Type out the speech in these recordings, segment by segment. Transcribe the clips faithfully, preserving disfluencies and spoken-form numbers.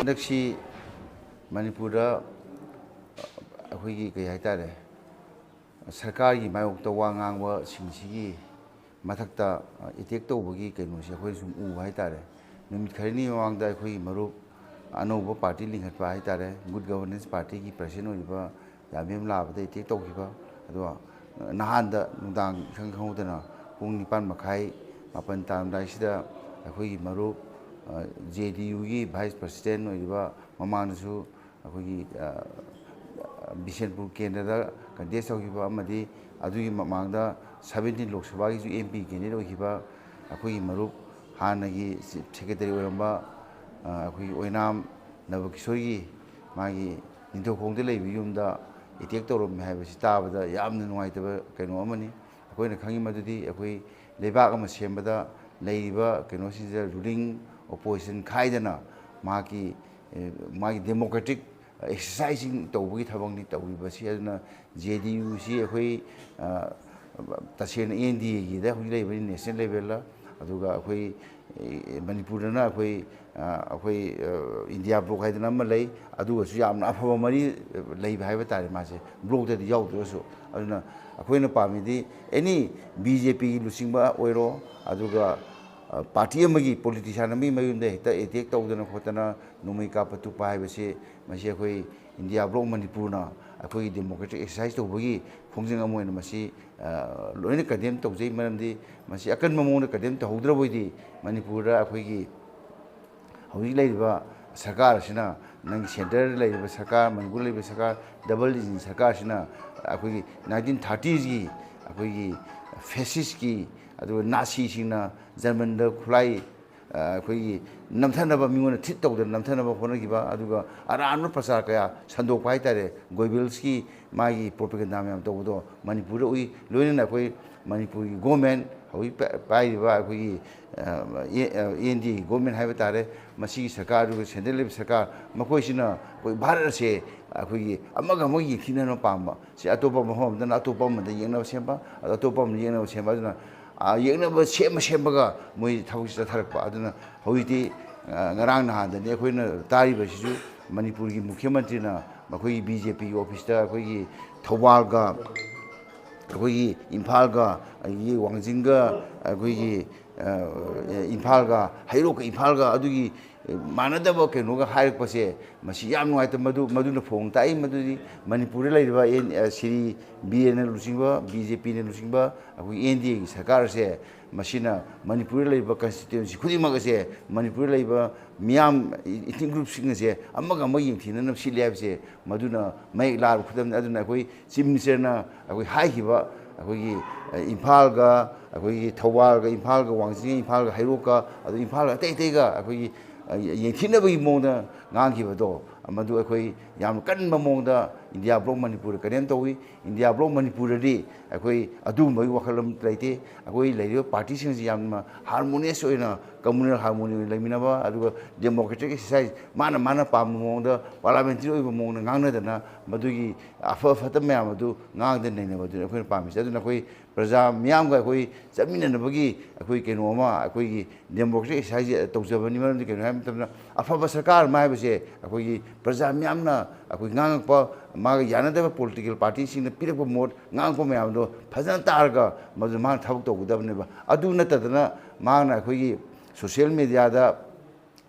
ꯍꯟꯗꯛꯁꯤ ꯃꯅꯤꯄꯨꯔꯗ ꯑꯩꯈꯣꯏꯒꯤ ꯀꯩ ꯍꯥꯏꯇꯥꯔꯦ, ꯁꯔꯀꯥꯔꯒꯤ ꯃꯥꯌꯣꯛꯇ ꯋꯥ ꯉꯥꯡꯕꯁꯤꯡꯁꯤꯒꯤ ꯃꯊꯛꯇ ꯑꯦꯇꯦꯛ ꯇꯧꯕꯒꯤ ꯀꯩꯅꯣꯁꯦ ꯑꯩꯈꯣꯏꯅ ꯁꯨꯝ ꯎꯕ ꯍꯥꯏꯇꯥꯔꯦ꯫ ꯅꯨꯃꯤꯠ ꯈꯔꯅꯤ ꯃꯃꯥꯡꯗ ꯑꯩꯈꯣꯏꯒꯤ ꯃꯔꯨꯞ ꯑꯅꯧꯕ ꯄꯥꯔꯇꯤ ꯂꯤꯡꯈꯠꯄ ꯍꯥꯏꯇꯥꯔꯦ, ꯒꯨꯗ ꯒꯕꯔꯅꯦꯟꯁ ꯄꯥꯔꯇꯤꯒꯤ ꯄ꯭ꯔꯁꯤꯗꯦꯟ ꯑꯣꯏꯔꯤꯕ ꯌꯥꯕꯦꯝ ꯂꯥꯕꯗ ꯑꯦꯇꯦꯛ ꯇꯧꯈꯤꯕ꯫ ꯑꯗꯣ ꯅꯍꯥꯟꯗ ꯅꯨꯡꯗꯥꯡ ꯏꯈꯪ ꯈꯪꯍꯧꯗꯅ ꯄꯨꯡ ꯅꯤꯄꯥꯟ ꯃꯈꯥꯏ, ꯃꯥꯄꯟ ꯇꯥꯔꯝꯗꯥꯏꯁꯤꯗ ꯑꯩꯈꯣꯏꯒꯤ ꯃꯔꯨꯞ, ꯑ, ꯖꯦ ꯗꯤ ꯌꯨꯒꯤ ꯚꯥꯏꯁ ꯄ꯭ꯔꯁꯤꯗꯦꯟ ꯑꯣꯏꯔꯤꯕ, ꯃꯃꯥꯡꯗꯁꯨ ꯑꯩꯈꯣꯏꯒꯤ, ꯑ, ꯕꯤꯁꯦꯟꯄꯨꯔ ꯀꯦꯟꯗ꯭ꯔꯗ ꯀꯟꯇꯦꯁ ꯇꯧꯈꯤꯕ ꯑꯃꯗꯤ ꯑꯗꯨꯒꯤ ꯃꯃꯥꯡꯗ ꯁꯚꯦꯟꯇꯤꯟ ꯂꯣꯛ ꯁꯚꯥꯒꯤꯁꯨ ꯑꯦꯝ ꯄꯤ ꯀꯦꯟꯗꯤꯗꯦꯠ ꯑꯣꯏꯈꯤꯕ ꯑꯩꯈꯣꯏꯒꯤ ꯃꯔꯨꯞ, ꯍꯥꯟꯅꯒꯤ ꯆꯤꯐ ꯁꯦꯀ꯭ꯔꯦꯇꯔꯤ ꯑꯣꯏꯔꯝꯕ, ꯑ, ꯑꯩꯈꯣꯏꯒꯤ ꯑꯣꯏꯅꯥꯝ ꯅꯕꯀꯤꯁꯣꯔꯒꯤ ꯃꯥꯒꯤ ꯅꯤꯡꯊꯧꯈꯣꯡꯗ ꯂꯩꯕ ꯌꯨꯝꯗ ꯑꯦꯇꯦꯛ ꯇꯧꯔꯝꯃꯤ ꯍꯥꯏꯕꯁꯤ ꯇꯥꯕꯗ ꯌꯥꯝꯅ ꯅꯨꯡꯉꯥꯏꯇꯕ ꯀꯩꯅꯣ ꯑꯃꯅꯤ꯫ ꯑꯩꯈꯣꯏꯅ ꯈꯪꯉꯤ ꯃꯗꯨꯗꯤ ꯑꯩꯈꯣꯏ ꯂꯩꯕꯥꯛ ꯑꯃ ꯁꯦꯝꯕꯗ ꯂꯩꯔꯤꯕ ꯀꯩꯅꯣꯁꯤꯡꯁꯤꯗ ꯔꯨꯂꯤꯡ ꯑꯣꯄꯣꯖꯤꯁꯟ ꯈꯥꯏꯗꯅ ꯃꯥꯒꯤ, ꯑꯦ, ꯃꯥꯒꯤ ꯗꯦꯃꯣꯀ꯭ꯔꯦꯇꯤꯛ ꯑꯦꯛꯁꯔꯁꯥꯏꯖꯁꯤꯡ ꯇꯧꯕꯒꯤ ꯊꯕꯛꯅꯤ ꯇꯧꯔꯤꯕꯁꯤ꯫ ꯑꯗꯨꯅ ꯖꯦ ꯗꯤ ꯌꯨꯁꯤ ꯑꯩꯈꯣꯏ, ꯑ, ꯇꯁꯦꯡꯅ ꯑꯦꯟ ꯗꯤ ꯑꯦꯒꯤꯗ ꯍꯧꯖꯤꯛ ꯂꯩꯕꯅꯤ, ꯅꯦꯁꯅꯦꯜ ꯂꯦꯚꯦꯜꯗ꯫ ꯑꯗꯨꯒ ꯑꯩꯈꯣꯏ, ꯑꯦ, ꯃꯅꯤꯄꯨꯔꯗꯅ ꯑꯩꯈꯣꯏ, ꯑ, ꯑꯩꯈꯣꯏ, ꯑ, ꯏꯟꯗꯤꯌꯥ ꯕ꯭ꯂꯣꯛ ꯍꯥꯏꯗꯅ ꯑꯃ ꯂꯩ, ꯑꯗꯨꯒꯁꯨ ꯌꯥꯝꯅ ꯑꯐꯕ ꯃꯔꯤ ꯂꯩꯕ ꯍꯥꯏꯕ ꯇꯥꯔꯦ꯫ ꯃꯥꯁꯦ ꯕ꯭ꯂꯣꯛꯇꯗꯤ ꯌꯥꯎꯗ꯭ꯔꯒꯁꯨ꯫ ꯑꯗꯨꯅ ꯑꯩꯈꯣꯏꯅ ꯄꯥꯝꯃꯤꯗꯤ ꯑꯦꯅꯤ ꯕꯤ ꯖꯦ ꯄꯤꯒꯤ ꯂꯨꯆꯤꯡꯕ ꯑꯣꯏꯔꯣ, ꯑꯗꯨꯒ, ꯑ, ꯄꯥꯔꯇꯤ ꯑꯃꯒꯤ ꯄꯣꯂꯤꯇꯤꯁꯤꯌꯥꯟ ꯑꯃꯒꯤ ꯃꯌꯨꯝꯗ ꯍꯦꯛꯇ ꯑꯦꯇꯦꯛ ꯇꯧꯗꯅ ꯈꯣꯠꯇꯅ ꯅꯣꯡꯃꯩ ꯀꯥꯞꯄ ꯇꯨꯞꯄ ꯍꯥꯏꯕꯁꯤ, ꯃꯁꯤ ꯑꯩꯈꯣꯏ ꯏꯟꯗꯤꯌꯥ ꯕ꯭ꯂꯣꯛ ꯃꯅꯤꯄꯨꯔꯅ ꯑꯩꯈꯣꯏꯒꯤ ꯗꯦꯃꯣꯀ꯭ꯔꯦꯇꯤꯛ ꯑꯦꯛꯁꯔꯁꯥꯏꯁ ꯇꯧꯕꯒꯤ ꯈꯣꯡꯖꯪ ꯑꯃ ꯑꯣꯏꯅ ꯃꯁꯤ, ꯑ, ꯂꯣꯏꯅ ꯀꯟꯗꯦꯝ ꯇꯧꯖꯩ꯫ ꯃꯔꯝꯗꯤ ꯃꯁꯤ ꯑꯀꯟꯕ ꯃꯑꯣꯡꯗ ꯀꯟꯗꯦꯝ ꯇꯧꯍꯧꯗ꯭ꯔꯕ ꯑꯣꯏꯗꯤ ꯃꯅꯤꯄꯨꯔꯗ ꯑꯩꯈꯣꯏꯒꯤ ꯍꯧꯖꯤꯛ ꯂꯩꯔꯤꯕ ꯁꯔꯀꯥꯔ ꯑꯁꯤꯅ, ꯅꯪꯒꯤ ꯁꯦꯟꯇꯔꯗ ꯂꯩꯔꯤꯕ ꯁꯔꯀꯥꯔ, ꯃꯅꯤꯄꯨꯔꯗ ꯂꯩꯔꯤꯕ ꯁꯔꯀꯥꯔ, ꯗꯕꯜ ꯏꯟꯖꯤꯟ ꯁꯔꯀꯥꯔꯁꯤꯅ ꯑꯩꯈꯣꯏꯒꯤ ꯅꯥꯏꯟꯇꯤꯟ ꯊꯥꯔꯇꯤꯁꯀꯤ ꯑꯩꯈꯣꯏꯒꯤ ꯐꯦꯁꯤꯁꯀꯤ, ꯑꯗꯨꯒ ꯅꯥꯁꯤꯁꯤꯡꯅ ꯖꯔꯃꯟꯗ ꯈꯨꯠꯂꯥꯏ, ꯑ, ꯑꯩꯈꯣꯏꯒꯤ ꯅꯝꯊꯅꯕ, ꯃꯤꯉꯣꯟꯗ ꯊꯤꯠ ꯇꯧꯗꯅ ꯅꯝꯊꯅꯕ ꯍꯣꯠꯅꯈꯤꯕ, ꯑꯗꯨꯒ ꯑꯔꯥꯟꯕ ꯄ꯭ꯔꯆꯥꯔ ꯀꯌꯥ ꯁꯟꯗꯣꯛꯄ ꯍꯥꯏꯇꯥꯔꯦ, ꯒꯣꯏꯕꯤꯜꯁꯀꯤ ꯃꯥꯒꯤ ꯄ꯭ꯔꯣꯄꯦꯒꯦꯟꯗꯥ ꯃꯌꯥꯝ ꯇꯧꯕꯗꯣ ꯃꯅꯤꯄꯨꯔꯗ ꯎꯏ꯫ ꯂꯣꯏꯅꯅ ꯑꯩꯈꯣꯏ ꯃꯅꯤꯄꯨꯔꯒꯤ ꯒꯣꯔꯃꯦꯟ, ꯍꯧꯖꯤꯛ ꯄꯥ-, ꯄꯥꯏꯔꯤꯕ ꯑꯩꯈꯣꯏꯒꯤ, ꯑ, ꯑꯦ-, ꯑ, ꯑꯦꯟ ꯗꯤ ꯑꯦꯒꯤ ꯒꯣꯔꯃꯦꯟ ꯍꯥꯏꯕ ꯇꯥꯔꯦ, ꯃꯁꯤꯒꯤ ꯁꯔꯀꯥꯔ, ꯑꯗꯨꯒ ꯁꯦꯟꯇ꯭ꯔꯦꯜ ꯂꯩꯕ ꯁꯔꯀꯥꯔ, ꯃꯈꯣꯏꯁꯤꯅ ꯑꯩꯈꯣꯏ ꯚꯥꯔꯠ ꯑꯁꯦ ꯑꯩꯈꯣꯏꯒꯤ ꯑꯃꯒ ꯑꯃꯒ ꯌꯦꯡꯊꯤꯅꯅ ꯄꯥꯝꯕ, ꯁꯤ ꯑꯇꯣꯞꯄ ꯃꯐꯝ ꯑꯃꯗꯅ ꯑꯇꯣꯞꯄ ꯑꯃꯗ ꯌꯦꯡꯅꯕ ꯁꯦꯝꯕ, ꯑꯗ ꯑꯇꯣꯞꯄ ꯑꯃꯗ ꯌꯦꯡꯅꯕ ꯁꯦꯝꯕ꯫ ꯑꯗꯨꯅ, ꯑ, ꯌꯦꯡꯅꯕ ꯁꯦꯝꯃ ꯁꯦꯝꯃꯒ ꯃꯣꯏ ꯊꯕꯛꯁꯤ ꯆꯠꯊꯔꯛꯄ꯫ ꯑꯗꯨꯅ ꯍꯧꯖꯤꯛꯇꯤ ꯑ, ꯉꯔꯥꯡ ꯅꯍꯥꯟꯗꯅꯤ ꯑꯩꯈꯣꯏꯅ ꯇꯥꯔꯤꯕꯁꯤꯁꯨ, ꯃꯅꯤꯄꯨꯔꯒꯤ ꯃꯨꯈ꯭ꯌ ꯃꯟꯇ꯭ꯔꯤꯅ ꯃꯈꯣꯏꯒꯤ ꯕꯤ ꯖꯦ ꯄꯤꯒꯤ ꯑꯣꯐꯤꯁꯇ ꯑꯩꯈꯣꯏꯒꯤ ꯊꯧꯕꯥꯜꯒ, ꯑꯩꯈꯣꯏꯒꯤ ꯏꯝꯐꯥꯜꯒ, ꯑꯗꯒꯤ ꯋꯥꯡꯖꯤꯡꯒ, ꯑꯩꯈꯣꯏꯒꯤ, ꯑ, ꯏꯝꯐꯥꯜꯒ, ꯍꯩꯔꯣꯛꯀ ꯏꯝꯐꯥꯜꯒ ꯑꯗꯨꯒꯤ ꯃꯥꯟꯅꯗꯕ ꯀꯩꯅꯣꯒ ꯍꯥꯏꯔꯛꯄꯁꯦ, ꯃꯁꯤ ꯌꯥꯝ ꯅꯨꯡꯉꯥꯏꯇꯕ꯫ ꯃꯗꯨ, ꯃꯗꯨꯅ ꯐꯣꯡ ꯇꯥꯛꯏ ꯃꯗꯨꯗꯤ ꯃꯅꯤꯄꯨꯔꯗ ꯂꯩꯔꯤꯕ ꯑꯦꯟ-, ꯑ, ꯁ꯭ꯔꯤ ꯕꯤ ꯑꯦꯟꯅ ꯂꯨꯆꯤꯡꯕ, ꯕꯤ ꯖꯦ ꯄꯤꯅ ꯂꯨꯆꯤꯡꯕ ꯑꯩꯈꯣꯏꯒꯤ ꯑꯦꯟ ꯗꯤ ꯑꯦꯒꯤ ꯁꯔꯀꯥꯔ ꯑꯁꯦ, ꯃꯁꯤꯅ ꯃꯅꯤꯄꯨꯔꯗ ꯂꯩꯔꯤꯕ ꯀꯟꯁꯇꯤꯇ꯭ꯋꯦꯟꯁꯤ ꯈꯨꯗꯤꯡꯃꯛ ꯑꯁꯦ, ꯃꯅꯤꯄꯨꯔꯗ ꯂꯩꯔꯤꯕ ꯃꯤꯌꯥꯝ, ꯏꯊꯅꯤꯛ ꯒ꯭ꯔꯨꯞꯁꯤꯡ ꯑꯁꯦ ꯑꯃꯒ ꯑꯃꯒ ꯌꯦꯡꯊꯤꯅꯅꯕ ꯁꯤꯜꯂꯤ ꯍꯥꯏꯕꯁꯦ ꯃꯗꯨꯅ ꯃꯌꯦꯛ ꯂꯥꯔꯕ ꯈꯨꯗꯝꯅꯤ꯫ ꯑꯗꯨꯅ ꯑꯩꯈꯣꯏ ꯆꯤꯐ ꯃꯤꯅꯤꯁꯇꯔꯅ ꯑꯩꯈꯣꯏ ꯍꯥꯏꯈꯤꯕ, ꯑꯩꯈꯣꯏꯒꯤ, ꯑ, ꯏꯝꯐꯥꯜꯒ, ꯑꯩꯈꯣꯏꯒꯤ ꯊꯧꯕꯥꯜꯒ, ꯏꯝꯐꯥꯜꯒ, ꯋꯥꯡꯖꯤꯡꯒ, ꯏꯝꯐꯥꯜꯒ, ꯍꯩꯔꯣꯛꯀ, ꯑꯗꯨ ꯏꯝꯐꯥꯜꯒ ꯑꯇꯩ ꯑꯇꯩꯒ ꯑꯩꯈꯣꯏꯒꯤ, ꯑ, ꯌꯦꯡꯊꯤꯅꯕꯒꯤ ꯃꯑꯣꯡꯗ ꯉꯥꯡꯈꯤꯕꯗꯣ, ꯃꯗꯨ ꯑꯩꯈꯣꯏ ꯌꯥꯝ ꯀꯟꯕ ꯃꯑꯣꯡꯗ ꯏꯟꯗꯤꯌꯥ ꯕ꯭ꯂꯣꯛ ꯃꯅꯤꯄꯨꯔꯗ ꯀꯟꯗꯦꯝ ꯇꯧꯏ꯫ ꯏꯟꯗꯤꯌꯥ ꯕ꯭ꯂꯣꯛ ꯃꯅꯤꯄꯨꯔꯗꯗꯤ ꯑꯩꯈꯣꯏ ꯑꯗꯨꯒꯨꯝꯕꯒꯤ ꯋꯥꯈꯜꯂꯣꯟ ꯂꯩꯇꯦ꯫ ꯑꯩꯈꯣꯏ ꯂꯩꯔꯤꯕ ꯄꯥꯔꯇꯤꯁꯤꯡꯁꯤ ꯌꯥꯝꯅ harmonious ꯑꯣꯏꯅ, communal harmony ꯑꯣꯏꯅ ꯂꯩꯃꯤꯟꯅꯕ, ꯑꯗꯨꯒ democratic exercise, ꯃꯥꯅ ꯃꯥꯅ ꯄꯥꯝꯕ ꯃꯑꯣꯡꯗ, parliamentary ꯑꯣꯏꯕ ꯃꯑꯣꯡꯗ ꯉꯥꯡꯅꯗꯅ, ꯃꯗꯨꯒꯤ ꯑꯐ ꯐꯠꯇ ꯃꯌꯥꯝ ꯑꯗꯨ ꯉꯥꯡꯗꯅ ꯅꯩꯅꯕꯗꯨꯅꯤ ꯑꯩꯈꯣꯏꯅ ꯄꯥꯝꯃꯤꯁꯦ꯫ ꯑꯗꯨꯅ ꯑꯩꯈꯣꯏ ꯄ꯭ꯔꯖꯥ ꯃꯤꯌꯥꯝꯒ ꯑꯩꯈꯣꯏ ꯆꯠꯃꯤꯟꯅꯅꯕꯒꯤ ꯑꯩꯈꯣꯏ ꯀꯩꯅꯣ ꯑꯃ, ꯑꯩꯈꯣꯏꯒꯤ democratic exercise ꯇꯧꯖꯕꯅꯤ꯫ ꯃꯔꯝꯗꯤ ꯀꯩꯅꯣ ꯍꯥꯏꯕ ꯃꯇꯝꯗ, ꯑꯐꯕ ꯁꯔꯀꯥꯔ ꯑꯃ ꯍꯥꯏꯕꯁꯦ ꯑꯩꯈꯣꯏꯒꯤ ꯄ꯭ꯔꯖꯥ ꯃꯤꯌꯥꯝꯅ ꯑꯩꯈꯣꯏ ꯉꯥꯡꯉꯛꯄ, ꯃꯥꯒ ꯌꯥꯅꯗꯕ political partyꯁꯤꯡꯅ ꯄꯤꯔꯛꯄ ꯃꯣꯠ, ꯉꯥꯡꯉꯛꯄ ꯃꯌꯥꯝꯗꯣ ꯐꯖꯅ ꯇꯥꯔꯒ ꯃꯗꯨ ꯃꯥꯅ ꯊꯕꯛ ꯇꯧꯒꯗꯕꯅꯦꯕ꯫ ꯑꯗꯨ ꯅꯠꯇꯗꯅ ꯃꯥꯅ ꯑꯩꯈꯣꯏꯒꯤ social mediaꯗ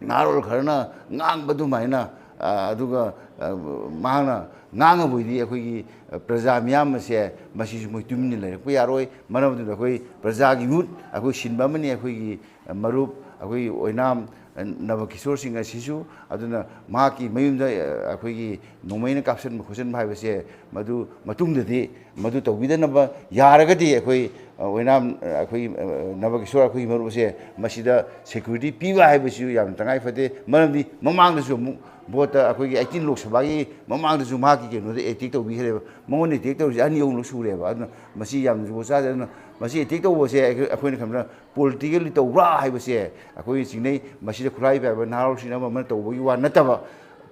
ꯅꯍꯥꯔꯣꯜ ꯈꯔꯅ ꯉꯥꯡꯕ ꯑꯗꯨꯃꯥꯏꯅ, ꯑ, ꯑꯗꯨꯒ, ꯑ, ꯃꯍꯥꯛꯅ ꯉꯥꯡꯉꯕꯣꯏꯗꯤ ꯑꯩꯈꯣꯏꯒꯤ, ꯑ, ꯄ꯭ꯔꯖꯥ ꯃꯤꯌꯥꯝ ꯑꯁꯦ ꯃꯁꯤꯁꯨ ꯃꯣꯏ ꯇꯨꯃꯤꯟꯅ ꯂꯩꯔꯛꯄ ꯌꯥꯔꯣꯏ꯫ ꯃꯔꯝ ꯑꯗꯨꯅ ꯑꯩꯈꯣꯏ ꯄ꯭ꯔꯖꯥꯒꯤ ꯃꯤꯍꯨꯠ ꯑꯩꯈꯣꯏ ꯁꯤꯟꯕ ꯑꯃꯅꯤ ꯑꯩꯈꯣꯏꯒꯤ, ꯑ, ꯃꯔꯨꯞ, ꯑꯩꯈꯣꯏꯒꯤ ꯑꯣꯏꯅꯥꯝ, ꯑ, ꯅꯕꯀꯤꯁꯣꯔ ꯁꯤꯡ ꯑꯁꯤꯁꯨ꯫ ꯑꯗꯨꯅ ꯃꯍꯥꯛꯀꯤ ꯃꯌꯨꯝꯗ, ꯑ, ꯑꯩꯈꯣꯏꯒꯤ ꯅꯣꯡꯃꯩꯅ ꯀꯥꯞꯁꯤꯟꯕ ꯈꯣꯠꯆꯤꯟꯕ ꯍꯥꯏꯕꯁꯦ, ꯃꯗꯨ ꯃꯇꯨꯡꯗꯗꯤ ꯃꯗꯨ ꯇꯧꯕꯤꯗꯅꯕ ꯌꯥꯔꯒꯗꯤ ꯑꯩꯈꯣꯏ, ꯑ, ꯑꯣꯏꯅꯥꯝ, ꯑ, ꯑꯩꯈꯣꯏ, ꯑ, ꯅꯕꯀꯤꯁꯣꯔ ꯑꯩꯈꯣꯏꯒꯤ ꯃꯔꯨꯞ ꯑꯁꯦ ꯃꯁꯤꯗ security ꯄꯤꯕ ꯍꯥꯏꯕꯁꯤꯁꯨ ꯌꯥꯝꯅ ꯇꯉꯥꯏ ꯐꯗꯦ꯫ ꯃꯔꯝꯗꯤ ꯃꯃꯥꯡꯗꯁꯨ ꯑꯃꯨꯛ ꯚꯣꯠꯇ ꯑꯩꯈꯣꯏꯒꯤ eighteen ꯂꯣꯛ ꯁꯚꯥꯒꯤ ꯃꯃꯥꯡꯗꯁꯨ ꯃꯍꯥꯛꯀꯤ ꯀꯩꯅꯣꯗ attack ꯇꯧꯕꯤꯈ꯭ꯔꯦꯕ꯫ ꯃꯉꯣꯟꯗ attack ꯇꯧꯔꯤꯁꯦ ꯑꯅꯤ ꯑꯍꯨꯝꯂꯛ ꯁꯨꯔꯦꯕ꯫ ꯑꯗꯨꯅ ꯃꯁꯤ ꯌꯥꯝꯅ ꯖꯨꯒꯣꯠ ꯆꯥꯗꯦ꯫ ꯑꯗꯨꯅ ꯃꯁꯤ attack ꯇꯧꯕꯁꯦ ꯑꯩꯈꯣꯏ, ꯑꯩꯈꯣꯏꯅ ꯈꯟꯕꯗ politically ꯇꯧꯕ꯭ꯔꯥ ꯍꯥꯏꯕꯁꯦ ꯑꯩꯈꯣꯏ ꯆꯤꯡꯅꯩ꯫ ꯃꯁꯤꯗ ꯈꯨꯠꯂꯥꯏ ꯄꯥꯏꯕ ꯅꯍꯥꯔꯣꯜꯁꯤꯡꯅ ꯑꯃ ꯑꯃꯅ ꯇꯧꯕꯒꯤ ꯋꯥ ꯅꯠꯇꯕ,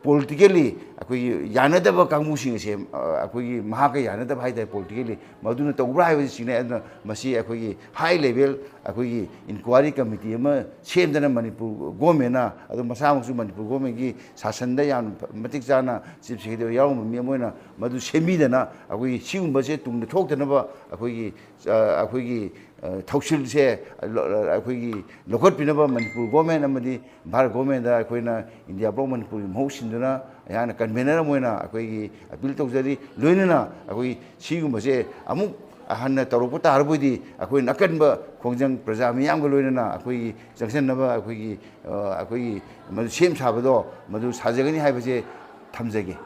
ꯄꯣꯂꯤꯇꯤꯀꯦꯜꯂꯤ ꯑꯩꯈꯣꯏꯒꯤ ꯌꯥꯅꯗꯕ ꯀꯥꯡꯕꯨꯁꯤꯡ ꯑꯁꯦ, ꯑ, ꯑꯩꯈꯣꯏꯒꯤ ꯃꯍꯥꯛꯀ ꯌꯥꯅꯗꯕ ꯍꯥꯏ ꯇꯥꯔꯦ, ꯄꯣꯂꯤꯇꯤꯀꯦꯜꯂꯤ ꯃꯗꯨꯅ ꯇꯧꯕ꯭ꯔꯥ ꯍꯥꯏꯕꯁꯤ ꯆꯤꯡꯅꯩ꯫ ꯑꯗꯨꯅ ꯃꯁꯤ ꯑꯩꯈꯣꯏꯒꯤ ꯍꯥꯏ ꯂꯦꯚꯦꯜ ꯑꯩꯈꯣꯏꯒꯤ ꯏꯟꯀ꯭ꯋꯥꯏꯔꯤ ꯀꯃꯤꯇꯤ ꯑꯃ ꯁꯦꯝꯗꯅ ꯃꯅꯤꯄꯨꯔ ꯒꯣꯔꯃꯦꯟꯅ, ꯑꯗꯨ ꯃꯁꯥꯃꯛꯁꯨ ꯃꯅꯤꯄꯨꯔ ꯒꯣꯔꯃꯦꯟꯒꯤ ꯁꯥꯁꯟꯗ ꯌꯥꯝ ꯃꯇꯤꯛ ꯆꯥꯅ ꯆꯤꯐ ꯁꯦꯀ꯭ꯔꯦꯇꯔꯤ ꯌꯥꯎꯔꯝꯕ ꯃꯤ ꯑꯃ ꯑꯣꯏꯅ ꯃꯗꯨ ꯁꯦꯝꯕꯤꯗꯅ ꯑꯩꯈꯣꯏꯒꯤ ꯁꯤꯒꯨꯝꯕꯁꯦ ꯇꯨꯡꯗ ꯊꯣꯛꯇꯅꯕ ꯑꯩꯈꯣꯏꯒꯤ, ꯑ, ꯑꯩꯈꯣꯏꯒꯤ, ꯑ, ꯊꯧꯁꯤꯜꯁꯦ ꯂ-, ꯑꯩꯈꯣꯏꯒꯤ ꯂꯧꯈꯠꯄꯤꯅꯕ ꯃꯅꯤꯄꯨꯔ ꯒꯣꯔꯃꯦꯟ ꯑꯃꯗꯤ ꯚꯥꯔꯠ ꯒꯣꯔꯃꯦꯟꯗ ꯑꯩꯈꯣꯏꯅ ꯏꯟꯗꯤꯌꯥ ꯕ꯭ꯂꯣꯛ ꯃꯅꯤꯄꯨꯔꯒꯤ ꯃꯍꯨꯠ ꯁꯤꯟꯗꯨꯅ ꯑꯩꯍꯥꯛꯅ ꯀꯟꯚꯦꯅꯔ ꯑꯃ ꯑꯣꯏꯅ ꯑꯩꯈꯣꯏꯒꯤ ꯑꯄꯤꯜ ꯇꯧꯖꯔꯤ꯫ ꯂꯣꯏꯅꯅ ꯑꯩꯈꯣꯏ ꯁꯤꯒꯨꯝꯕꯁꯦ ꯑꯃꯨꯛ ꯍꯟꯅ ꯇꯧꯔꯛꯄ ꯇꯥꯔꯕꯣꯏꯗꯤ ꯑꯩꯈꯣꯏꯅ ꯑꯀꯟꯕ ꯈꯣꯡꯖꯪ ꯄ꯭ꯔꯖꯥ ꯃꯤꯌꯥꯝꯒ ꯂꯣꯏꯅꯅ ꯑꯩꯈꯣꯏꯒꯤ ꯆꯪꯁꯤꯟꯅꯕ ꯑꯩꯈꯣꯏꯒꯤ, ꯑ, ꯑꯩꯈꯣꯏꯒꯤ ꯃꯗꯨ ꯁꯦꯝ ꯁꯥꯕꯗꯣ ꯃꯗꯨ ꯁꯥꯖꯒꯅꯤ ꯍꯥꯏꯕꯁꯦ ꯊꯝꯖꯒꯦ꯫